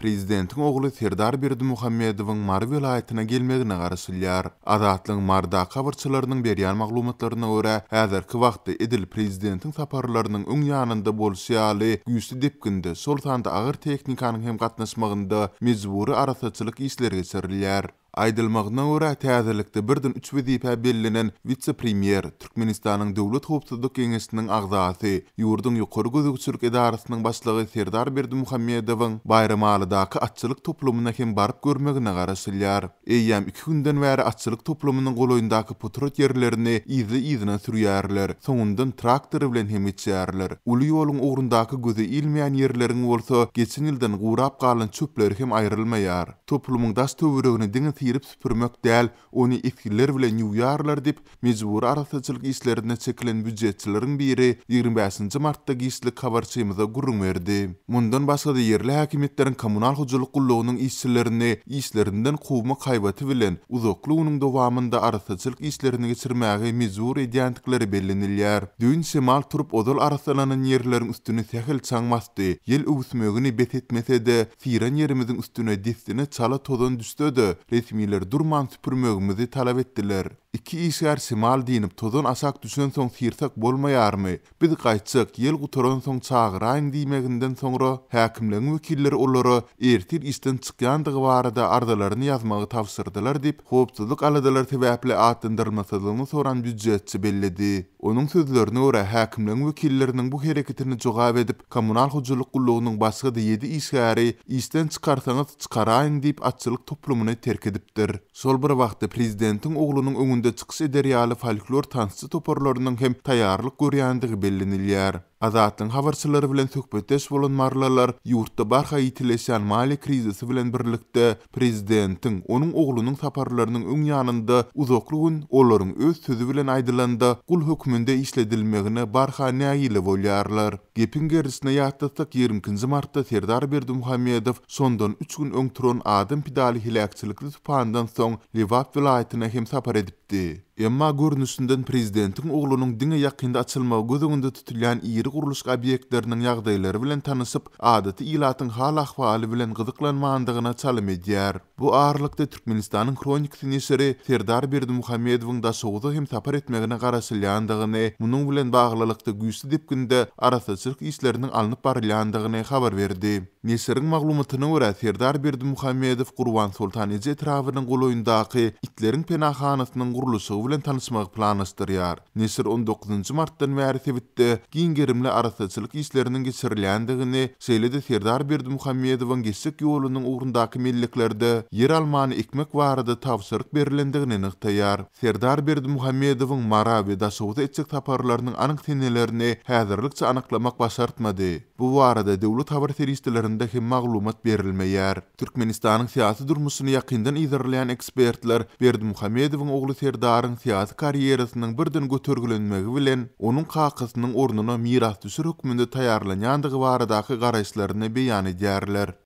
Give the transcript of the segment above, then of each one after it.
Prezidentiň ogly Serdar Berdimuhamedowyň Mary welaýatyna gelmegine garaşylýar. Azatlygyň Marydaky habarçylarynyň berýän maglumatlaryna görä, häzirki wagtda edil prezidentiň saparlarynyň öň ýanynda bolşy ýaly güýçli depginde, şol sanda agyr tehnikanyň hem gatnaşmagynda mejbury arassaçylyk işleri geçirilýär. Aýdylmagyna görä, täzelikde birden üç wezipä bellenen wise-premýer, Türkmenistanyň Döwlet howpsuzlyk geňeşiniň agzasy, ýurduň Ýokary gözegçilik edarasynyň başlygy Serdar Berdimuhamedowyň Baýramalydaky atçylyk toplumyna hem baryp görmegine garaşylýar. Eýýäm iki günden bäri atçylyk toplumynyň golaýyndaky potrat ýerlerini yzly-yzyna sürýärler, soňundan traktor bilen hem geçýärler. Uly ýoluň ugrundaky göze ilmeýän ýerleriň bolsa geçen ýyldan gurap galan çöpleri hem aýrylmaýar. Toplumyň daş-töweregini diňe syryp-süpürmek däl, ony esgiler bilen ýuwýarlar diýip, mejbury arassaçylyk işlerine çekilen býujetçileriň biri 25 nji martda giçlik habarçymyza gürrüň berdi. Mundan başga-da ýerli häkimiýetleriň kommunal hojalyk gullugynyň işçilerini işlerinden kowmak haýbaty bilen uzakly günüň dowamynda arassaçylyk işlerini geçirmäge mejbur edýändikleri bellenilýär. Düýn şemal turup ozal arassalanan ýerleriň üstüni sähel çaň basdy, ýel öwüsmegini bes etmese-de, Syran ýerimiziň üstüne dessine çala tozan düşse-de, resmiler durman süpürmegimizi talap etdiler. Iki işgär şemal dynyp, tozan aşak düşensoň syrsak bolmaýarmy? Biz gaýtjak, ýel gutaransoň çagyraýyň diýmeginden soňra, häkimligiň wekilleri olara ertir işden çykýandygy barada arzalaryny ýazmagy tabşyrdylar diýip, howpsuzlyk aladalary sebäpli atlandyrylmasyzlygyny soran býujetçi belledi. Onuň sözlerine görä, häkimligiň wekilleriniň bu hereketine jogap edip, Kommunal hojalyk gullugynyň başga-da ýedi işgäri işden çykarsaňyz çykaraýyň diýip atçylyk toplumyny terk edipdir. Şol bir wagtda prezidentiň oglunyň öňünde çykyş eder ýaly folklor tansçy toparlarynyň hem taýýarlyk görýändigi bellenilýär. Azatlygyň habarçylary bilen söhbetdeş bolan marylylar ýurtda barha ýitileşýän maliýe krizisi bilen birlikde Prezidentiň, onuň oglunyň saparlarynyň öň ýanynda uzakly gün olaryň öz sözi bilen aýdylanda gul hökmünde işledilmegine barha nägile bolýarlar. Gepiň gerdişine ýatlatsak, 22 nji martda Serdar Berdimuhamedow şondan üç gün öň turan adam pidaly heläkçilikli tupandan soň Lebap welaýatyna hem sapar edipdi. Emma görnüşinden prezidentiň oglunyň diňe ýakynda açylmagy göz öňünde tutulýan iri gurluşyk obýektleriniň ýagdaýlary bilen tanyşyp, adaty ilatyň hal-ahwaly bilen gyzyklanmandygyna çalym edýär. Bu aralykda Türkmenistanyň Hronikasy neşiri Serdar Berdimuhamedowyň Daşoguza hem sapar etmegine garaşylýandygyny, munuň bilen baglylykda güýçli depginde arassaçylyk işleriniň alnyp barylýandygyny habar berdi. Neşiriň maglumatyna görä, Serdar Berdimuhamedow Gurbansoltan eje etrabynyň golaýyndaky itleriň penahanasynyň gurluşygy bilen tanyşmagy planlaşdyrýar. Neşir on dokuzynjy martdan bäri sebitde giň gerimli arassaçylyk işleriniň geçirilýändigini, şeýle-de Serdar Berdimuhamedowyň geçjek ýolunyň ugrundaky melleklerde ýeralmany ekmek barada tabşyryk berlendigini nygtaýar. Serdar Berdimuhamedowyň Mara we Daşoguza etjek saparlarynyň anyk senelerini häzirlikçe anyklamak başartmady. Bu barada döwlet habar serişdelerinde hem maglumat berilmeýär. Türkmenistanyň syýasy durmuşyny ýakyndan yzarlaýan ekspertler Berdimuhamedowyň ogly Serdaryň syýasy karýerasynyň birden götergilenmegi bilen, onuň kakasynyň ornuna mirasdüşer hökmünde taýýarlanýandygy baradaky garaýyşlaryny beýan edýärler.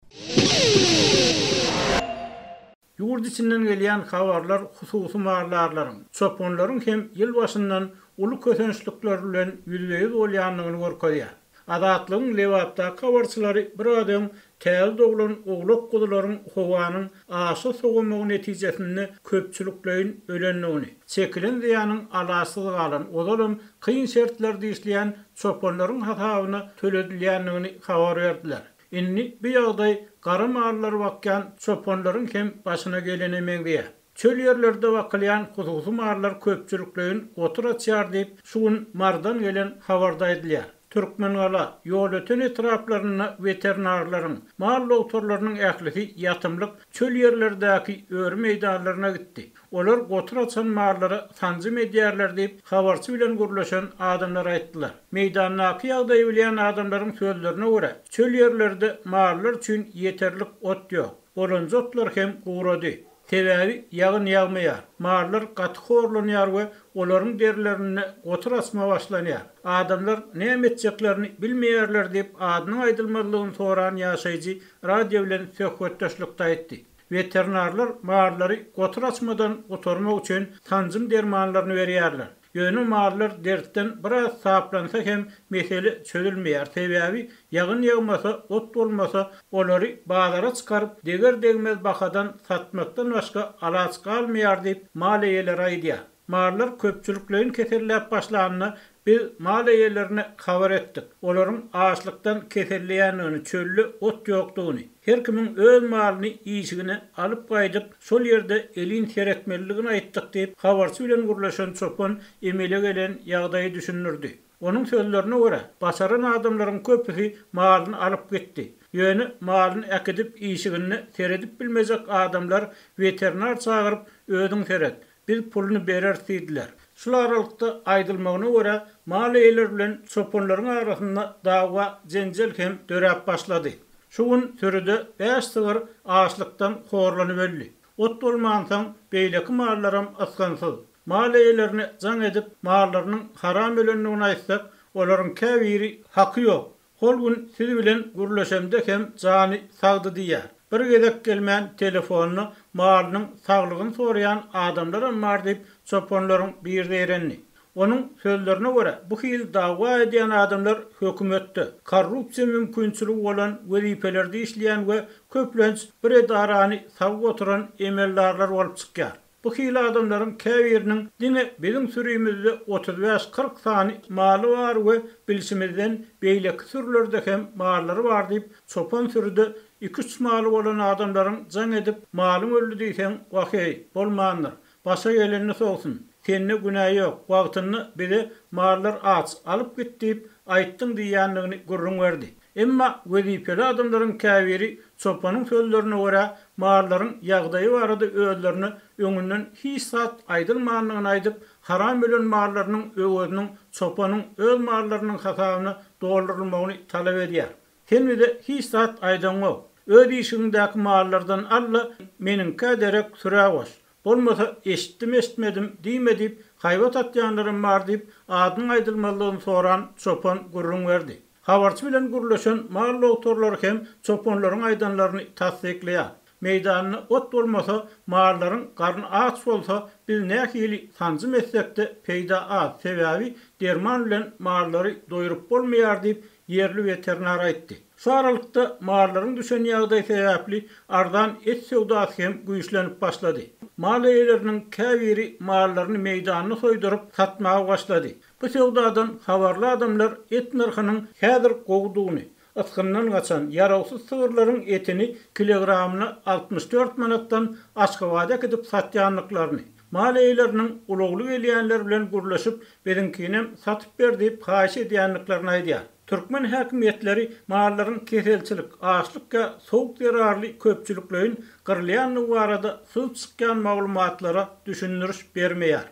Ýurt içinden gelýän habarlar hususy maldarlaryň, çopanlaryň hem ýyl başyndan uly kösençlikler bilen ýüzbe-ýüz bolýandygyny görkezýär. Azatlygyň Lebapdaky habarçylary biraz öň täze doglan owlak-guzularyň howanyň aşa sowamagy netijesinde köpçülikleýin ölendigini, çekilen zyýanyň alaçsyz galan, ozalam kyn şertlerde işleýän çopanlaryň hasabyna töledilýändigini habar berdiler. Indi bu ýagdaý gara mallary bakýan çopanlaryň hem başyna gelene meňzeýär. Çöl ýerlerde bakylýan hususy mallar köpçülikleýin gotur açýar diýip, şu gün Marydan gelen habarda aýdylýar. Türkmengala, Ýolöten etraplarynda weterinarlaryň, mal dogtorlarynyň ählisi ýatymlyk çöl ýerlerdäki öri meýdanlaryna gitdi. Olar gotur açan mallara sanjym edýärler diýip, habarçy bilen gürleşen adamlar aýtdylar. Meýdandaky ýagdaýy bilýän adamlaryň sözlerine görä, çöl ýerlerde mallar üçin ýeterlik ot ýok. Bolanja otlar hem gurady. Sebäbi ýagyn ýagmaýar. Mallar gaty horlanýar we olaryň derilerinde gotur açma başlanýar. Adamlar näme etjeklerini bilmeýärler diýip, adynyň aýdylmazlygyny soran ýaşaýjy radio bilen söhbetdeşlikde aýtdy. Weterinarlar mallary gotur açmadan gutarmak üçin sanjym dermanlaryny berýärler. Ýöne mallar dertden biraz saplansa hem mesele çözülmeýär, sebäbi ýagyn ýagmasa, ot bolmasa, olary bazara çykaryp, deger-degmez bahadan satmakdan başga alaç galmaýar diýip, mal eýeleri aýdýar. Mallar köpçülikleýin keselläp başlanda, biz mal eýelerine habar etdik. Olaryň açlykdan keselleýändigini, çölde ot ýokdugyny, her kimiň öz malyny işigine alyp gaýdyp, şol ýerde elin seretmelidigini aýtdyk diýip, habarçy bilen gürleşen çopan emele gelen ýagdaýy düşündirdi. Onuň sözlerine görä, başaran adamlaryň köpüsi malyny alyp gitdi. Ýöne malyny äkidip işiginde seredip bilmejek adamlar weterinar çagyryp, özüň seret, Biz puluny bereris diýdiler. Şul aralykda, aýdylmagyna görä, mal eýeleri bilen çopanlaryň arasynda dawa-jenjel hem döräp başlady. Şu gün sürüde bäş sygyr açlykdan horlanyp öldi. Ot bolmansoň, beýleki mallaram ysgynsyz. Mal eýelerine jaň edip, mallarynyň haram ölendigini aýtsak, olaryň käbiri haky ýok, Hol gün siz bilen gürleşemde hem jany sagdy diýýär. Bir gezek gelmän telefonda malynyň saglygyny soraýan adamlaram bar diýip, çopanlaryň biri zeýrendi. Onuň sözlerine görä, bu hili dawa edýän adamlar hökümetde, korrupsiýa mümkinçiligi bolan wezipelerde işleýän we köplenç bir edarany sagyp oturan emeldarlar bolup çykýar. Bu hili adamlaryň käbiriniň diňe biziň sürimizde 35, 40 sany maly bar we bilşimizden beýleki sürülerde hem mallary bar diýip, çopan sürüde iki-üç maly bolan adamlaryň jaň edip, malyň öldi diýseň, wah-eý, bolmandyr, başa gelenini sowsun, sende günä ýok, wagtynda bize mallar aç, alyp git diýip aýtdyň diýýändigini gürrüň berdi. Emma wezipeli adamlaryň käbiri çopanyň sözlerine görä, mallaryň ýagdaýy barada özlerine öňünden hiç zat aýdylmandygyny aýdyp, haram ölen mallarynyň öweziniň çopanyň öz mallarynyň hasabyna doldurylmagyny talap edýär. Sen bize hiç zat aýdaňok. Öz işigiňdäki mallardan al-da, meniňkä derek sürä goş. Bolmasa eşitdim-eşitmedim diýme diýip, haýbat atýanlaram bar diýip, adynyň aýdylmazlygyny soran çopan gürrüň berdi. Habarçy bilen gürleşen mal dogtorlary hem çopanlaryň aýdanlaryny tassyklaýar. Meýdanda ot bolmasa, mallaryň garny aç bolsa, biz nähili sanjym etsek-de peýda az, sebäbi derman bilen mallary doýrup bolmaýar diýip, ýerli weterinar aýtdy. Şu aralykda mallaryň düşen ýagdaýy sebäpli arzan et söwdasy hem güýçlenip başlady. Mal eýeleriniň käbiri mallaryny meýdanda soýduryp, satmaga başlady. Bu söwdadan habarly adamlar et nyrhynyň häzir gowudygyny, ysgyndan gaçan, ýarawsyz sygyrlaryň etini kilogramyna 64 manatdan Aşgabada äkidip satýandyklaryny, mal eýeleriniň ulagly gelýänler bilen gürleşip, biziňkinem satyp ber diýip haýyş edýändiklerini aýdýar. Türkmen häkimiýetleri mallaryň keselçilik, açlyk ýa sowuk zerarly köpçülikleýin gyrylýandygy barada syzyp çykýan maglumatlara düşündiriş bermeýär.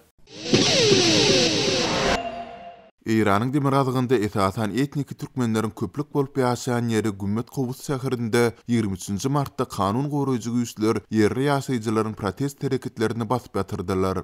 Eýranyň demirgazygynda esasan etniki türkmenleriň köplük bolup ýaşaýan ýeri Gümmet Kowus şäherinde 23 nji martda kanun goraýjy güýçler ýerli ýaşaýjylaryň protest hereketlerini basyp ýatyrdylar.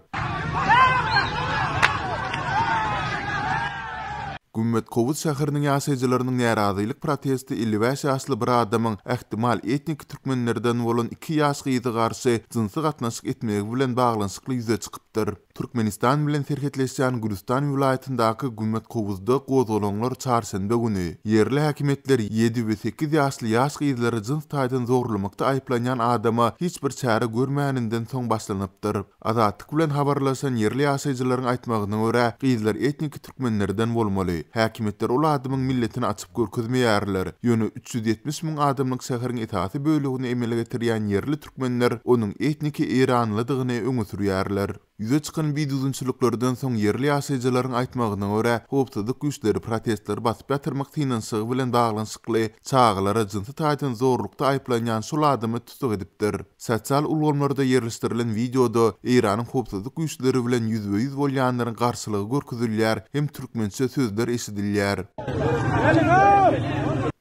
Gümmet Kowus şäheriniň ýaşaýjylarynyň närazylyk protesti 55 ýaşly bir adamyň ähtimal etniki türkmenlerden bolan iki ýaş gyza garşy jynsy gatnaşyk etmegi bilen baglanyşykly ýüze çykypdyr. Türkmenistan bilen serhetleşýän Gülüstan welaýatyndaky Gümmet Kowuzda gozgalaňlar çarşenbe güni, ýerli häkimiýetler ýedi we sekiz ýaşly ýaş gyzlary jyns taýdan zorlamakda aýyplanýan adama hiç bir çäre görmäninden soň başlanypdyr. Azatlyk bilen habarlaşan ýerli ýaşaýjylaryň aýtmagyna görä, gyzlar etniki türkmenlerden bolmaly. Häkimiýetler ol adamyň milletini açyp görkezmeýärler. Ýöne 370 müň adamlyk şäheriň esasy bölegini emele getirýän ýerli türkmenler onuň etniki eýranlydygyny öňe sürýärler. Ýüze çykan bidüzgünçiliklerden soň ýerli ýaşaýjylaryň aýtmagyna görä, howpsuzlyk güýçleri protestleri basyp ýatyrmak synanyşygy bilen baglanyşykly çagalara jynsy taýdan zorlukda aýyplanýan şol adamy tussag edipdir. Sosial ulgamlarda ýerleşdirilen wideoda Eýranyň howpsuzlyk güýçleri bilen ýüzbe-ýüz bolýanlaryň garşylygy görkezilýär hem türkmençe sözler eşidilýär.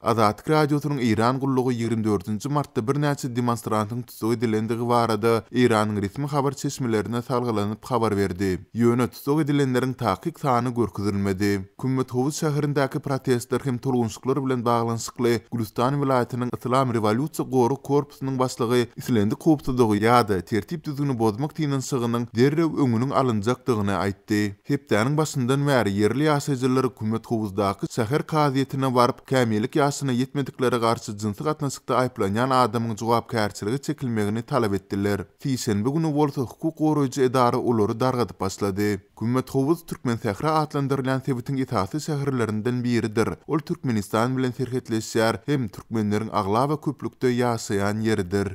Azatlyk Radiosynyň Eýran gullugy 24 nji martda birnäçe demonstrantyň tussag edilendigi barada Eýranyň resmi habar çeşmelerine salgylanyp habar berdi. Ýöne tussag edilenleriň takyk sany görkezilmedi. Kümmethowuz şäherindäki protestler hem tolgunşyklar bilen baglanyşykly Gülüstan welaýatynyň Yslam rewolýusiýa gorag korpusynyň başlygy islendik howpsuzlygy ýa-da tertip-düzgüni bozmak synanyşygynyň derrew öňüniň alynjakdygyny aýtdy. Hepdäniň başyndan bäri ýerli ýaşaýjylar Kümmethowuzdaky şäher kazyýetine baryp, kämillik ýaşyna ýetmediklere garşy jynsy gatnaşykda aýyplanýan adamyň jogapkärçilige çekilmegini talap etdiler. Sişenbe güni bolsa hukuk goraýjy edara olary dargadyp başlady. Kümmethowuz Türkmensähra atlandyrylýan sebitiň esasy şäherlerinden biridir. Ol Türkmenistan bilen serhetleşýär hem türkmenleriň aglaba köplükde ýaşaýan ýeridir.